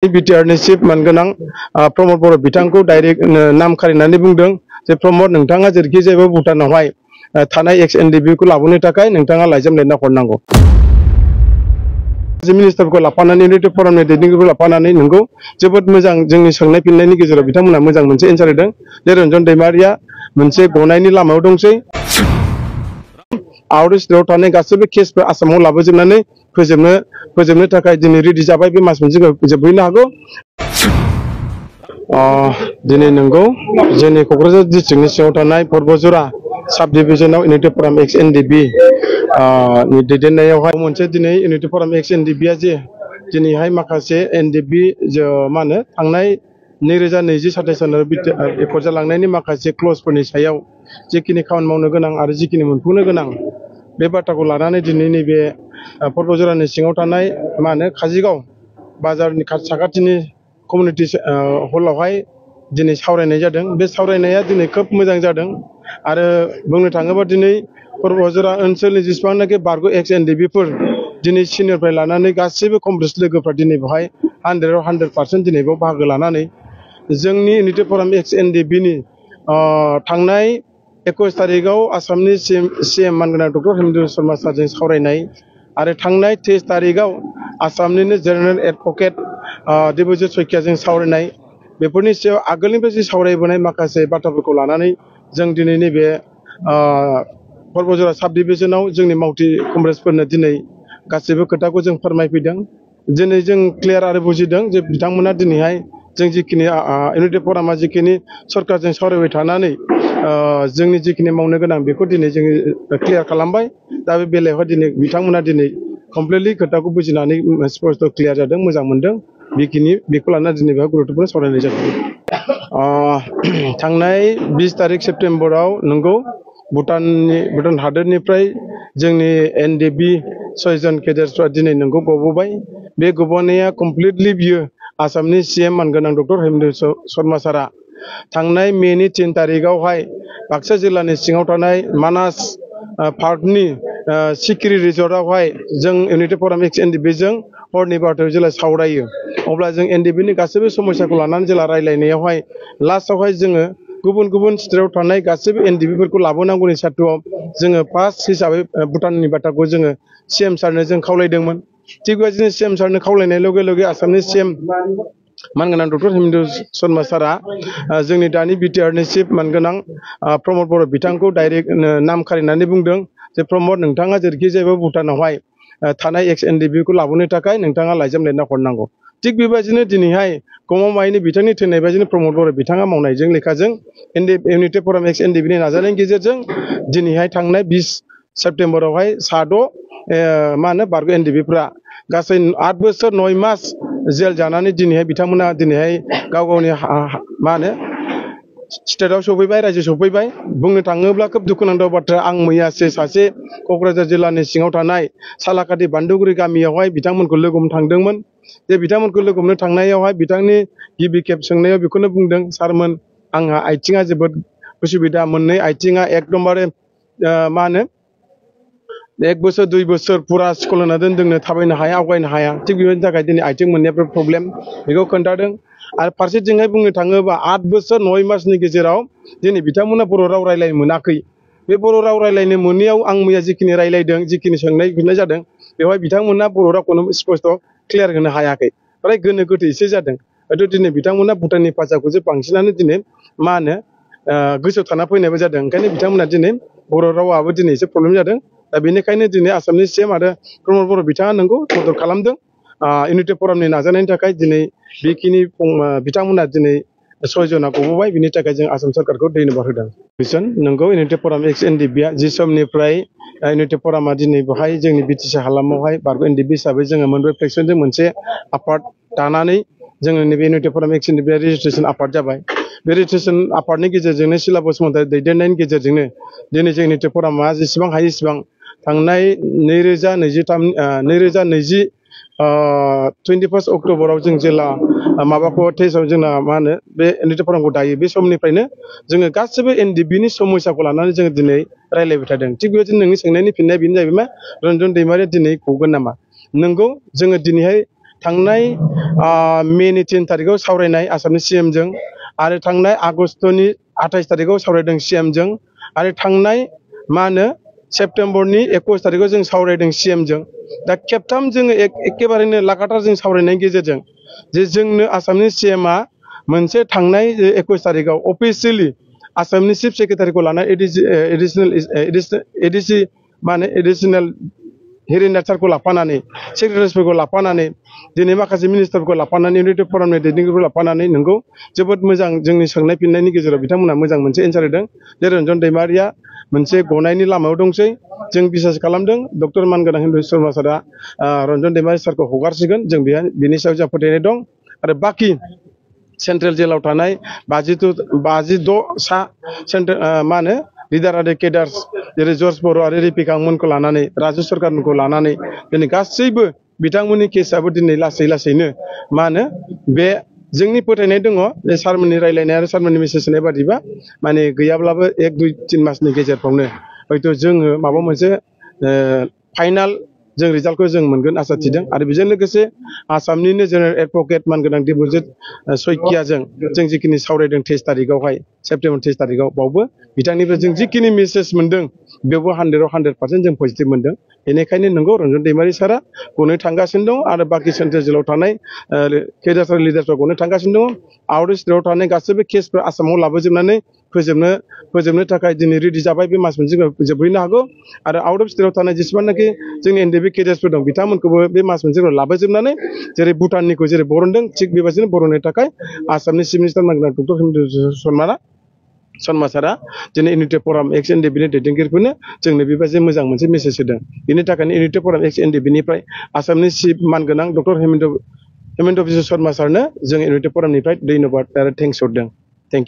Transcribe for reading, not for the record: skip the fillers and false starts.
बिटिआरनि चिफ मानगोनां प्रमद बर' बिथांखौ डाइरेक्ट नाम खारिनानै बुंदों जे प्रमद नोंथाङा जेरैखि जाया भुटानावहाय थानाय एक्स एनडिबि खौ लाबोनो थाखाय नोंथाङा लाइजाम लिरना हरनांगौ। मिनिस्टारखौ लाफानानै इउनिटि फरामनि दैदेनगिरिखौ लाफानानै नंगौ जोबोद मोजां जोंनि सोंनाय फिननायनि गेजेराव बिथांमोना मोजां मोनसे एन्सार होदों जे रन्जन दैमारिया मोनसे गनायनि लामायाव दंसै। आउट स्टेटआव थानाय गासैबो केसफोर आसामाव लाबोजोबनानै फोजोबनो थाखाय दिनै रेडि जाबाय। बे मास मोनसे जोबहैनो हागौ। दिनै नंगौ जोंनि क'क्राझार डिस्ट्रिक्टनि सिङाव थानाय पर्बजरा साब डिभिजनाव इउनिटि फराम एक्स एनडिबि नि दैदेननायावहाय मोनसे दिनै इउनिटि फराम एक्स एनडिबिआ जे दिनैहाय माखासे एनडिबि मा होनो थांनाय 2020-27 सानाव एकर्ड जालांनायनि माखासे क्लजफोरनि सायाव जिखिनि खामानि मावनो गोनां आरो जिखिनि मोनफुंनो गोनां बे बाथ्राखौ लानानै दिनै नैबे पर्बजरानि सिङाव थानाय मा होनो काजिगाव बाजारनि साखाथिनि कमिउनिटि हलावहाय दिनै सावरायनाय जादों। बे सावरायनाया दिनै खोब मोजां जादों आरो बुंनो थाङोबा दिनै पर्बजरा ओनसोलनि जेसेबांनाखि बारग' एक्स एनडिबिफोर दिनै सिनियरनिफ्राय लानानै गासैबो कमरेड लोगोफ्रा दिनै बेवहाय 100% दिनै बेयाव बाहागो लानानै जोंनि इउनिटि फराम एक्स एनडिबिनि थांनाय 21 तारिखआव आसामनि सीएम मानगोनां डक्टर हेमन्त शर्मा सारजों सावरायनाय आरो थांनाय 23 तारिखआव आसामनिनो जेनेरेल एडभकेट देबजित सयकियाजों सावरायनाय बेफोरनि सायाव आगोलनिफ्राय जि सावरायबोनाय माखासे बाथ्राफोरखौ लानानै जों दिनै नैबे पर्बजरा साब डिभिजनाव जोंनि मावथि कमरेड्सफोरनो दिनै गासैबो खोथाखौ जों फोरमायफैदों। दिनै जों क्लियार आरो बुजिदों जे बिथांमोना दिनैहाय जों जिखिनि इउनिटि फरामा जिखिनि सरकारजों सावरायबाय थानानै जोंनि जिखिनि मावनो गोनां बेखौ दिनै जों क्लियार खालामबाय। दा बे बेलायावहाय दिनै बिथांमोना दिनै कमप्लिटलि खोथाखौ बुजिनानै स्पष्ट क्लियार जादों, मोजां मोनदों। बेखौ लानानै दिनै बेयाव गुरुत्वपूर्ण सावरायनाय जादों। थांनाय 20 तारिख सेप्तेम्बराव नंगौ भुटान हादोरनिफ्राय जोंनि एनडिबि 6 जन केडेट्सफ्रा दिनै नंगौ गबोबाय। बे गबोनाया कमप्लिटलि बियो आसामनि सीएम मानगोनां डक्टर हेमन्त शर्मा सारा थांनाय मेनि 3 तारिखआवहाय बाक्सा जिल्लानि सिङाव थानाय मानास पार्कनि सिकिरि रिजर्टआवहाय जों इउनिटि फराम एक्स एनडिबिजों हरनि 12टायाव जेला सावरायो अब्ला जों एनडिबिनि गासैबो समस्याखौ लानानै जेला रायलायनायावहाय लास्टआवहाय जोङो गुबुन स्टेटआव थानाय गासैबो एनडिबिफोरखौ लाबोनांगौनि सार्तआव जोङो फार्स्ट हिसाबै भुटाननि बाथ्राखौ जोङो सीएम सारनो जों खावलायदोंमोन। थिग बेबायदिनो सीएम सारनो खावलायनाय लगे लगे आसामनि सीएम मानगोनां डक्टर हेमन्त शर्मा सारा जोंनि दानि बिटिआरनि चिफ मानगोनां प्रमद बर' बिथांखौ डाइरेक्ट नाम खारिनानै बुंदों जे प्रमद नोंथाङा जेरैखि जाया भुटानावहाय थानाय एक्स एनडिबि खौ लाबोनो थाखाय नोंथाङा लाइजाम लिरना हरनांगौ। थिग बेबायदिनो दिनैहाय गमामायैनो बिथांनि थिननाय बायदिनो प्रमद बर' बिथाङा मावनायजों लेखाजों इउनिटि फराम एक्स एनडिबिनि नाजानायनि गेजेरजों दिनैहाय थांनाय 20 सेप्तेम्बरावहाय 6 मा होनो बारग' एनडिबिफ्रा गासै 8 बोसोर 9 मास जेल जानानै दिनैहाय बिथांमोना दिनैहाय गावनि मा होनो स्टेटआव सफैबाय, रायजो सफैबाय। बुंनो थाङोब्ला खोब दुखुनांथाव बाथ्रा, आं मैयासो सासे क'क्राझार जिल्लानि सिङाव थानाय सालाकाटि बान्दुगुरि गामियावहाय बिथांमोनखौ लोगो हमनो थांदोंमोन। जे बिथांमोनखौ लोगो हमनो थांनायावहाय बिथांनि गिबि खेब सोंनायाव बेखौनो बुंदों, सारमोन आंहा आथिङा जोबोद उसुबिदा, मोननै आथिङा एकदमबारे मा होनो 1 बोसोर 2 बोसोर फुरा स्कुल होना दोनदोंनो, थाबायनो हाया, आवगायनो हाया। थिग बेबायदिनि थाखाय दिनै आथिं मोननायफ्रा प्रब्लेम बेखौ खोन्थादों। आरो फारसेथिंहाय बुंनो थाङोबा 8 बोसोर 9 मासनि गेजेराव दिनै बिथांमोना बर' राव रायलायनो मोनाखै। बे बर' राव रायलायनो मोनैयाव आं मैया जिखिनि रायलायदों, जिखिनि सोंनाय फिननाय जादों बेवहाय बिथांमोना बर' रावखौनो स्पष्ट क्लियार होनो हायाखै। फ्राय गोनो गोथो एसे जादों। हयथ' दिनै बिथांमोना भुटाननि भाषाखौसो बांसिनानो दिनै मा होनो गोसोआव थाना फैनायबो जादों। ओंखायनो बिथांमोना दिनै बर' रावाबो दिनै एसे प्रब्लेम जादों। दा बेनिखायनो दिनै आसामनि सीएम आरो प्रमद बर' बिथाङा नंगौ मदद खालामदों। इउनिटि फरामनि नाजानायनि थाखाय दिनै बेखिनि बिथांमोना दिनै 6 जना गबोबाय। बिनि थाखाय जों आसाम सरकारखौ धन्यबाद होदों। नंगौ इउनिटि फराम एक्स एनडिबिआ जि समनिफ्राय इउनिटि फरामा दिनै बेवहाय जोंनि बिटिसि हालामावहाय बारग' एनडिबि हिसाबै जोङो मोनब्रै फ्रेक्सनजों मोनसे आफाद दानानै जोङो नैबे इउनिटि फराम एक्स एनडिबिआ रेजिस्ट्रेसन आफाद जाबाय। बे रेजिस्ट्रेसन आफादनि गेजेरजोंनो सिलाबस महरै दैदेननायनि गेजेरजोंनो दिनै जों इउनिटि फरामा जेसेबां हायो एसेबां थांनाय 21 अक्ट'बराव जों जेला माबाखौ टेस्टआव जोंना मा होनो बे इउनिटि फरामखौ दायो, बे समनिफ्रायनो जोङो गासैबो एनडिबिनि समस्याखौ लानानै जोङो दिनै रायलायबाय थादों। थिग बेबायदिनो नोंनि सोंनायनि फिननाया बेनो जाहैबाय मा रन्जन दैमारिया दिनै गगोन नामा? नंगौ जोङो दिनैहाय थांनाय मेनि 3 तारिखाव सावरायनाय आसामनि CM जों आरो थांनाय आगस्तनि 28 तारिखाव सावरायदों CM जों आरो थांनाय मा होनो सेप्तेम्बरनि 21 तारिखाव जों सावरायदों CM जों दा खेबथाम जोङो एकेबारेनो लागातार जों सावरायनायनि गेजेरजों जे जोंनो आसामनि CM आ मोनसे थांनाय 21 तारिखाव अफिसियेलि आसामनि चिफ सेक्रेटारिखौ लाना एडिशनेल हेरिनाथ सारखौ लाफानानै सेक्रेटारिसफोरखौ लाफानानै दिनै माखासे मिनिस्टारफोरखौ लाफानानै इउनिटि फरामनि दैदेनगिरिफोरखौ लाफानानै नोंगौ जोबोद मोजां जोंनि सोंनाय फिननायनि गेजेराव बिथांमोना मोजां मोनसे एन्सार होदों जे रन्जन दैमारिया मोनसे गनायनि लामायाव दंसै जों बिसास खालामदों डक्टर मानगोनां हिमन्त बिश्व शर्मा सारा रन्जन दैमारि सारखौ हगारसिगोन जों बिनि सायाव जों फोथायनाय दं आरो बाखि सेन्ट्रेल जेलाव थानाय 56 सा मा होनो लिडार आरो केडार्स जेरै जर्ज बर' आरो रिपिका मोनखौ लानानै राजु सरकारमोनखौ लानानै दिनै गासैबो बिथांमोननि केसआबो दिनै लासैनो मा होनो बे जोंनि फोथायनाय दङ जे सारमोननि रायलायनाय आरो सारमोननि मेसेज होनाय बादिबा माने गैयाब्लाबो 1-2-3 मासनि गेजेरफ्रावनो हयथ' जोङो माबा मोनसे फाइनाल जों रिजाल्टखौ जों मोनगोन आसा थिदों आरो बेजों लोगोसे आसामनिनो जेनेरेल एडभकेट मानगोनां दिब्यजित सयकियाजों जों जिखिनि सावरायदों 23 तारिखावहाय सेप्तेम्बर 23 तारिखाव बावबो बिथांनिफ्राय जों जिखिनि मेसेज मोनदों बेवबो 100% जों पजिटिभ मोनदों बेनिखायनो नंगौ रन्जन दैमारि सारा गनो थांगासिनो दं आरो बाखि सेन्ट्रेल जेलाव थानाय केडार्स आरो लिडार्सफ्रा गनो थांगासिनो दं आउट स्टेटआव थानाय गासैबो केसफोर आसामाव लाबोजोबनानै फोजोबनो थाखाय दिनै रेडि जाबाय बे मास मोनसे जोबहैनो हागौ आरो आउट अफ स्टेटआव थानाय जेसेबांनाखि जोंनि एनडिबि केडार्सफोर दं बिथांमोनखौबो बे मास मोनसेफोराव लाबोजोबनानै जेरै भुटाननिखौ जेरै बरनदों थिग बेबायदिनो बरननो थाखाय आसामनि चिफ मिनिस्टार मानगोनां डक्टर हिमन्त बिश्व शर्मा सारा दिनै इउनिटि फराम एक्स एनडिबिनि दैदेनगिरिफोरनो जोंनो बेबायदि मोजां मोनसे मेसेज होदों बेनि थाखायनो इउनिटि फराम एक्स एनडिबिनिफ्राय आसामनि चिफ मानगोनां डक्टर हिमन्त बिश्व शर्मा सारनो जों इउनिटि फरामनिफ्राय धन्यबाद आरो थेंक्स हरदों थेंक इउ